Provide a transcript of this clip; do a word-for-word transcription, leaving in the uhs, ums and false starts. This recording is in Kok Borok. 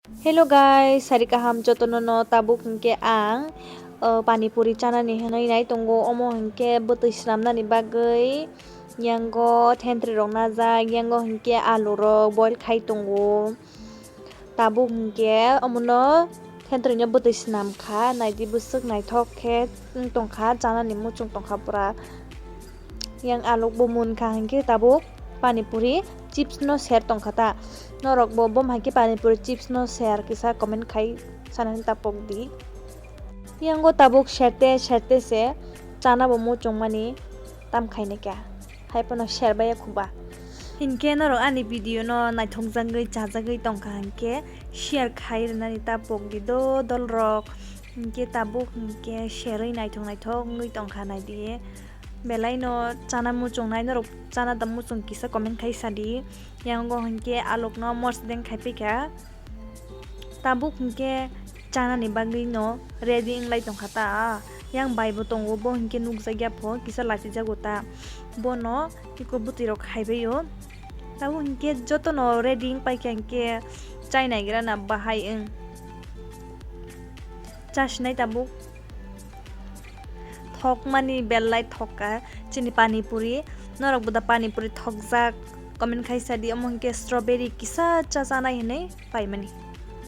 Hello guys, sari kaham jotono no. Tabuk hinkhe ang, uh, pani puri chanani hinwi nai tongo, omo hinkhe bwtwi swnamnani bagwi yango thentri rok najak, yango hinkhe alu rok boil khai tongo. Tabuk hinkhe omono thentri no bwtwi swnam kha, naidi bwswk naithok khe wng tongkha, chanani muchung tongkha pura. Yang aluk bo munkha hinkhe tabuk pani puri chips no share tongkha ta. Norok bo bom hai khe pani puri chips no share kisa comment khai sanani tapok di. Yango tabuk share te share te se chana bo muchung mani tam khainai kha. Hai phano share bai ya khuba. Hinkhe norok ani video no naithok jagwi chajagwi tongkha hinkhe share khai rwnani tapok di do dol rok. Hinkhe tabuk hinkhe sherwi naithok naithok wngwi tongkha naidi. Belai no chana muchung nai norok chana da muchung kisa comment khai sadi. Yango hinkhe aluk no mosdeng khai phaikha. Tabuk hinkhe chanani bagwi no ready wnglai tongkha ta. Yang bai bo tongo, bo hinkhe nukjakya pho kisa lachijago ta. Bono iko bwtwi rok khaibai o. Tabuk hinkhe jotono ready wngpaikha hinkhe chai naigra na bahai wng. Chasinai tabuk. Thokmani belai thokka chini pani puri. Norok bo da pani puri thokjak? Comment khai sadi, omo hinkhe strawberry kisa cha chanai hinwi paimani.